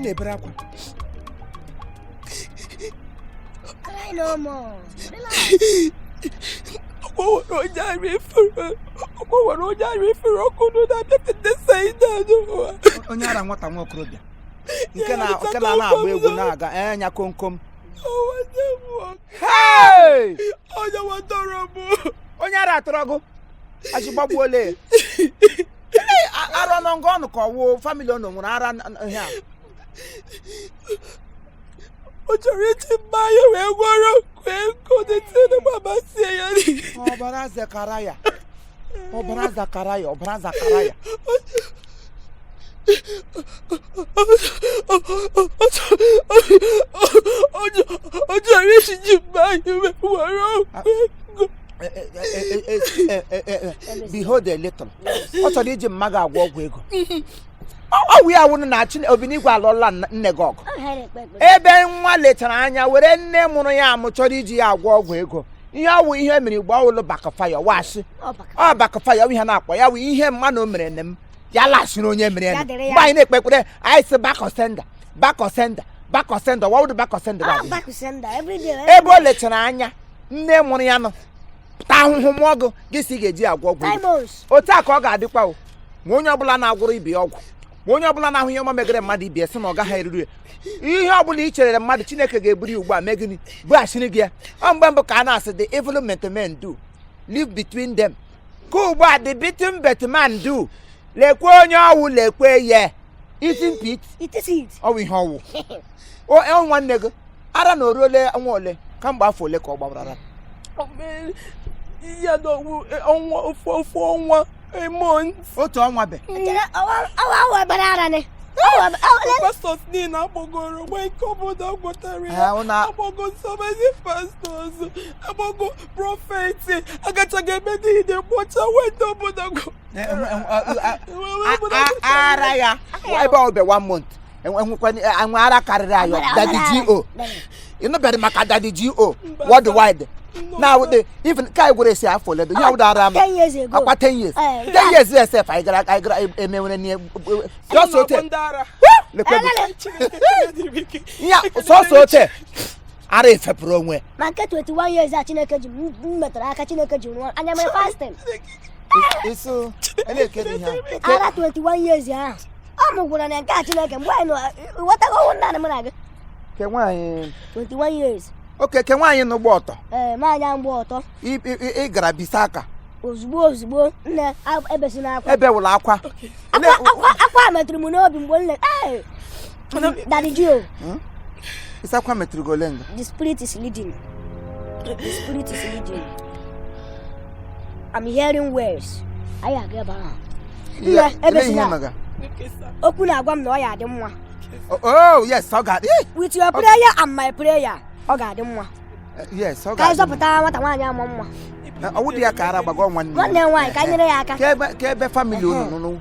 Na-ebere akwa. Cry no more. Relax. Ọkwa nwere onye ara efere, ọkwa nwere onye ara efere ọkụ nọ na-abịa Bethsaida n'ụwa. Onye ara nwata nwa okorobịa nke na na-agba egwu na-aga enya komkom. Nwanne m nwoke. Hey! Onye nwetara m. Onye ara atọrọ gụ achịgbagbuola ya. Ele, ara nọ nga ọnụ ka ọwụ family ọnụ nwere ara ihe a. Ọ chọrọ iji mmanya wee gwọrọ ọgwụ ego n'etiti mama sie ya n'ihe. Ọbara Zekaraya, ọbara Zekaraya, ọbara Zekaraya. Ọ chọrọ iji mmanya wee gwọrọ ọgwụ ego. Behold a little, ọ chọrọ iji mma gị agwọ ọgwụ ego. Ọ wụ ya wụrụ na chi obinigwe alụọla nne gị ọgụ. Ọ ha na-ekpe ekpere. Ebe nwa letara anya were nne mụrụ ya amụ chọrọ iji ya agwọ ọgwụ ego, ihe ọwụ ihe mere igbe ọwụlụ backfire washi. Ọ baka. Ọ backfire ihe na-akpọ ya wụ ihe mmanụ mere nne m ya laghachiri onye mere Ya ya. dịrị ya. Mgbe anyị na-ekpe ekpere, anyị sị back sender, back sender, back sender. Wawụdụ back sender. Ọ back sender every day. Ebe o lechara anya nne mụrụ ya nọ taa ahụhụ mụọ gụ gị si ga-eji agwọ ọgwụ ego. Timos. Otu a ka ọ ga-adịkwa o, ma onye ọbụla na-agwụrụ ibe ya ọgwụ, ma onye ọbụla na-ahụ ihe ọma megere mmadụ ibe ya sị na ọ gaghị eruru ya. Ihe ọbụla i cherere mmadụ, Chineke ga-eburu ya ugbu a mee gịnị? Bughachiri gị ya. Ọ mgbe mbụ ka a na-asị the evil men do live between them, ka ugbu a the beaten bet man do. Lekwe onye ọwụ, lekwe ya isi mpi. It is it. Ọwụ ihe ọwụ o ọ nwanne gị ara na oruole ọnwa ole, kamgbe afọ ole ka ọ gbawara ara? Ya na ọnwa ofu ọnwa, a month. Otu ọnwa be. Chere ọwa ọwa ọwa bara ara ni. Ọwa ọwa. Pastors niile agbagoro mgbe nke ọbụla gwọtara ya. Ha, Agbago so many pastors, agbago prophet, agachaghị ebe niile kpọcha weta ọbụla gwọ. Ara ya ebe ọ be one month enwe ara karịrị ayọ. Daddy G.O, ịnụbeghị maka Daddy G.O worldwide now? The even ka anyị gwere esi afọ ole dị ihe awụda ara m. 10 years ago. Akwa 10 years. Eh, 10 years sef anyị gara emewere n'ihe just ote. Ndị ara. Lekwe gị. Chineke. Ihe sọsọ ote ara efepụrụ onwe. Ma nke 21 years a Chineke ji m metụrụ aka, Chineke ji rụọ anya mere fasting. Isu na-ekedi ihe ahụ. Ara 21 years ahụ ọ mụgwara na nke a Chineke mgbe anyị nọ ghọtago ọnwụ nna m na gị. Ke nwaanyị? 21 years. Oke ke nwaanyị n'ụgbọ ọtọ. Ee, maanya mgbe ọtọ. Ị gara bisa aka. Ozugbo ozugbo, nne, ebesina akwa. Ebe wụrụ akwa. Akwa akwa akwa metụrụ m n'obi mgbe nne. Ee, Daddy G.O. Isi akwa metụrụ gị ole nga? The spirit is leading, the spirit is leading. I'm hearing words. Anyị aga ebe ahụ, nne. Ele ihe Ebesina. mega? Okwu na-agwa m na ọ ya adị mma. Oh yes, ọ ga-adị. With your prayer and my prayer, ọ ga-adị mma. Yes, ọ Ka anyị ga-adị. zọpụta nwata nwaanyị ama mma. Ọwụ dị ya ka ara gbago nwanne. Nwanne m nwaanyị, ka anyị nyere ya aka. Ka ebe family unu nụnụ?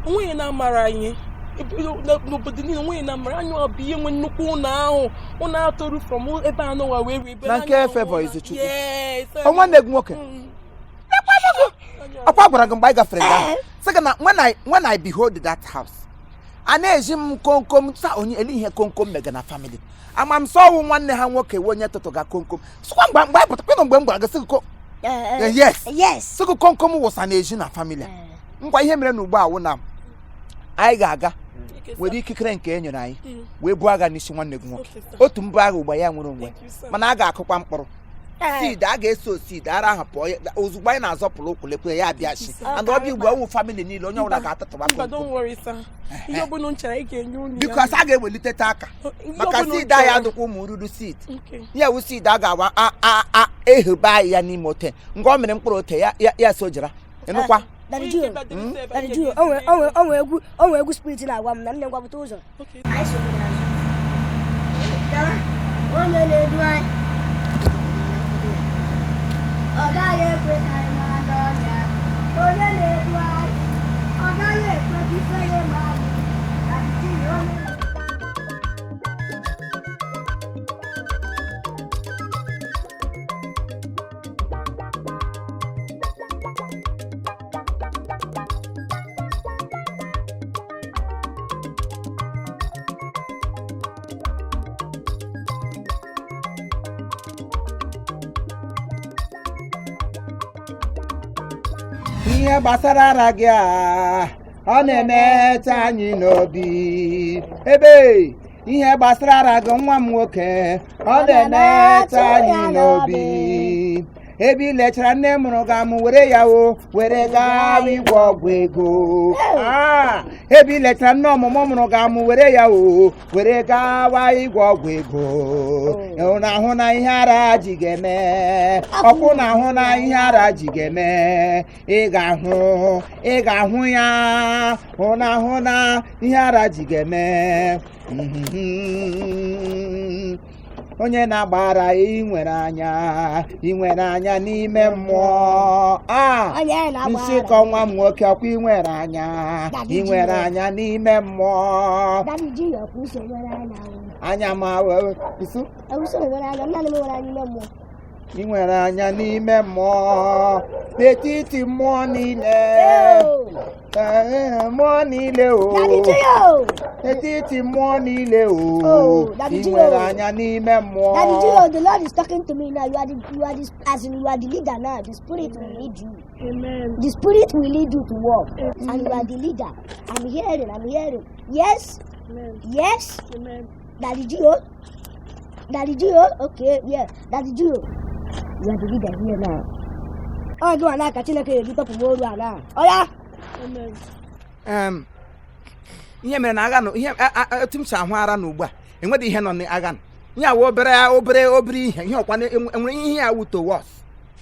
Onweghị na-amara anyị n'obodo niile, onweghị na-amara anyị. Ọ bụ ihe nwe nnukwu ụlọ ahụ, ụlọ ahụ toru from ebe anọ wa wee wee Na nke Favour Izuchukwu. Yes. Ọ nwanne gị nwoke? Ọkwa gwara gị mgbe anyị gafere nga ahụ, sị gị na when I behold that house, a na-eji m komkom sa onye ele ihe komkom mega na family. Ama m sọ ọwụ nwanne ha nwoke wee onye tụtụga komkom sịkwa mgbe anyị pụta kwenụ mgbe m gwara gị sị gị yes. Yes. Sị gị komkom wụsa na-eji na family a. Ngwa, ihe mere na ugbu a wụ na anyị ga-aga were ikikere nke e nyere anyị wee buo agha n'isi nwanne gị nwoke. Okay, sir. Otu mbụ agha ugbo ya nwere onwe. Thank you, sir. Mana a ga-akụkwa mkpụrụ seed, a ga-eso seed ara ahụ pụọ ya ozugbo anyị na-azọpụrụ ụkwụ. Lekwe ya abịa shi and ọ bịa ugbu a, ọwụ family niile, onye ọbụla ga-atụtụba Mba, komkom. don't worry, sir. Ihe ọbụla unu chere, anyị ga-enye unu ya. Because a ga-ewelitete aka Ihe maka ọbụla unu seed anyị chere. adịkwa ụmụ ruru seed. Okay. Ya ewu seed a ga-awa a ehebe anyị ya n'ime ote nga ọ mere mkpụrụ ote ya ya ya sojara ịnụkwa. Daddy Onye G.O. nke badere sef, Daddy anyị G.O, ga-esi onwe egwu spirit na-agwa m na nne ngwapụta ụzọ. Okay. Anyị so gị n'azụ. Gawa, onye na-edu anyị ọ gaghị ekwe ka anyị maa n'ọnya. Onye na-edu anyị ọ gaghị ekwe ka ifere maa anyị. Daddy G.O, onye Ihe gbasara ara gị a, ọ na-emetụ anyị n'obi. Ebe ihe gbasara ara gị, nwa m nwoke, ọ na-emetụ anyị n'obi. Ebe ị lechara nne mụrụ gị amụ, were ya o were gaa ịgwọ ọgwụ ego. Ah, ebe ị lechara nne ọmụmụ mụrụ gị amụ, were ya o were gawa ịgwọ ọgwụ ego. Ị na-ahụ na ihe ara ji ga-eme ọkwụ, na-ahụ na ihe ara ji ga-eme. Ị ga-ahụ, ị ga-ahụ ya, hụ na ahụ na ihe ara ji ga-eme. Onye na-agba ara, ị nwere anya, ị nwere anya n'ime mmụọ a. Onye na-agba Nsịkọ, nwa m nwoke, ọkwa ị nwere anya, ị nwere anya n'ime mmụọ. Daddy G, ọkwa uso nwere anya o. Anya ma isu. Uso nwere anya, nna m nwere anya ime mmụọ. Ị nwere anya n'ime mmụọ, n'etiti mmụọ niile. Ee, mmụọ niile o. Daddy G o. N'etiti mmụọ niile o. Oh, Daddy Ị G nwere o. anya n'ime mmụọ. Daddy G o, the Lord is talking to me now. You are the, as in you are the leader now. The Spirit will lead you. Amen. The Spirit will lead you to work, and you are the leader. I'm hearing, I'm hearing. Yes, Amen. yes. Amen. Daddy G o. Daddy G o. Okay, yeah. Daddy G o. You are the leader here now. Ọ gị nwa n'aka Chineke ga-eji tọpụ m oru a now. Ọ ya? Amen. Ihe mere na agha nọ ihe otu m si ahụ ara na ugbu a, enweghị ihe nọ n'agha nọ. Ihe awa obere obere obere ihe, ihe ọkwa enwere ihe ya wuto wọs.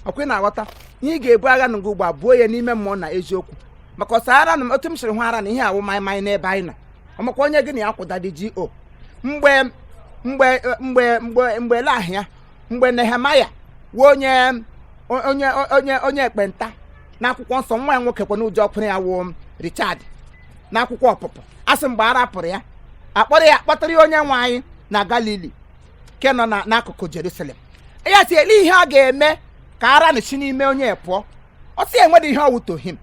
Ọkwa ị na-aghọta ihe ị ga-ebu agha nụ gị ugbu a, buo ya n'ime mmụọ na eziokwu, maka ọsọ ara nụ. Otu m siri hụ ara na ihe awụ maị n'ebe anyị nọ, ọmakwa onye gị na ya kwụda dị go mgbe mgbe mgbe mgbe mgbe lahịa, mgbe Nehemaya wụ onye onye onye onye ekpenta n'akwụkwọ nsọ, nwa ya nwoke kwa n'ụjọ ọkwụrụ ya wụ Richard n'akwụkwọ Ọpụpụ, asị mgbe a rapụrụ ya, akpọrọ ya, kpọtara ya onye nwe anyị na Galili ke nọ n'akụkụ Jerusalem. Ya si ele ihe a ga-eme ka ara na si n'ime onye pụọ. Ọ sị enweghị ihe ọwụ to him.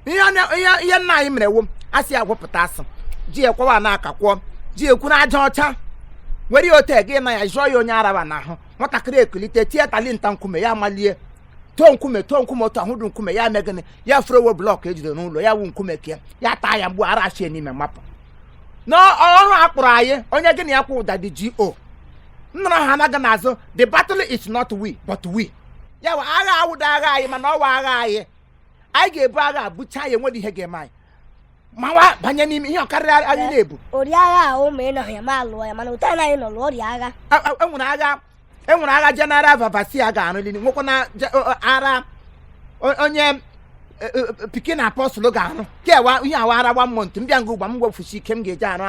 Ihe ihe nna anyị mere wụ asị ya gwepụta asụ ji ekwawa na aka kwụọ ji ekwu na aja ọcha, were ya ote gị na ya jụọ ya onye araba n'ahụ. Nwatakịrị ekulite tie talinta nkume, ya malie too nkume, too nkume otu ahụ dị nkume ya mee gịnị? Ya furowo block ejidere n'ụlọ ya wu nkume ka ya taa ya mgbu ara achie n'ime mapụ n'ọrụ a kpụrụ anyị. Onye gị na ya kwụ ụda dị go nnọrọ ha anaghị n'azụ. The battle is not we but we. Ya wa agha awụda agha anyị, mana ọwa agha anyị, anyị ga-ebu agha abụcha ya. Enweghị ihe ga-eme anyị mawa banye n'ime ihe ọkarịrị anyị na-ebu. Ori agha ahụ ma ị nọ ya ma lụọ ya, mana otu anyị nọ lụọ ọrịa agha. Enwere agha, enwere agha General Vavasia ga-arụlili, nwekwa na ara onye pikin apostle ga-arụ kewa ihe awa ara one month. Mbịa nga ugba m gwefusi ike m ga-eji arụ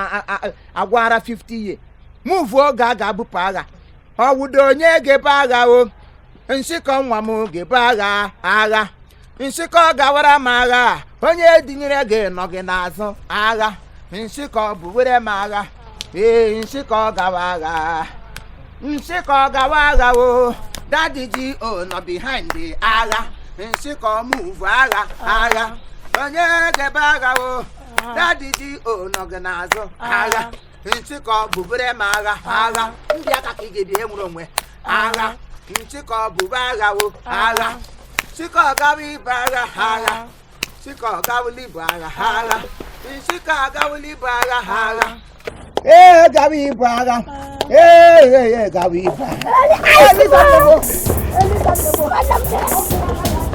agwa ara 50 year move oge a ga-abụpụ agha. Ọwụdo onye ga-ebu agha o? Nsịkọ nwa m ga-ebu agha. Agha nsịkọ gawara m agha. Onye dinyere gị nọ gị n'azụ. Agha nsịkọ buwere m agha. Ee, nsịkọ gawa agha, nsịkọ gawa agha o. Daddy G o nọ behind the agha. Nsịkọ move agha, agha onye ga-ebe agha o? Daddy G o nọ gị n'azụ. Agha nchịkọ bubere m agha. Agha ndị aka ka ị ga-ebi enwere onwe. Agha nchịkọ bube agha o. Agha nchịkọ gawa ibe agha. Agha nchịkọ gawụla ibu agha. Agha nchịkọ agawụla ibu agha. Agha ee, gawa ibu agha. Ee, ee, ee, gawa ibu agha. Elisa, Elisa, Elisa.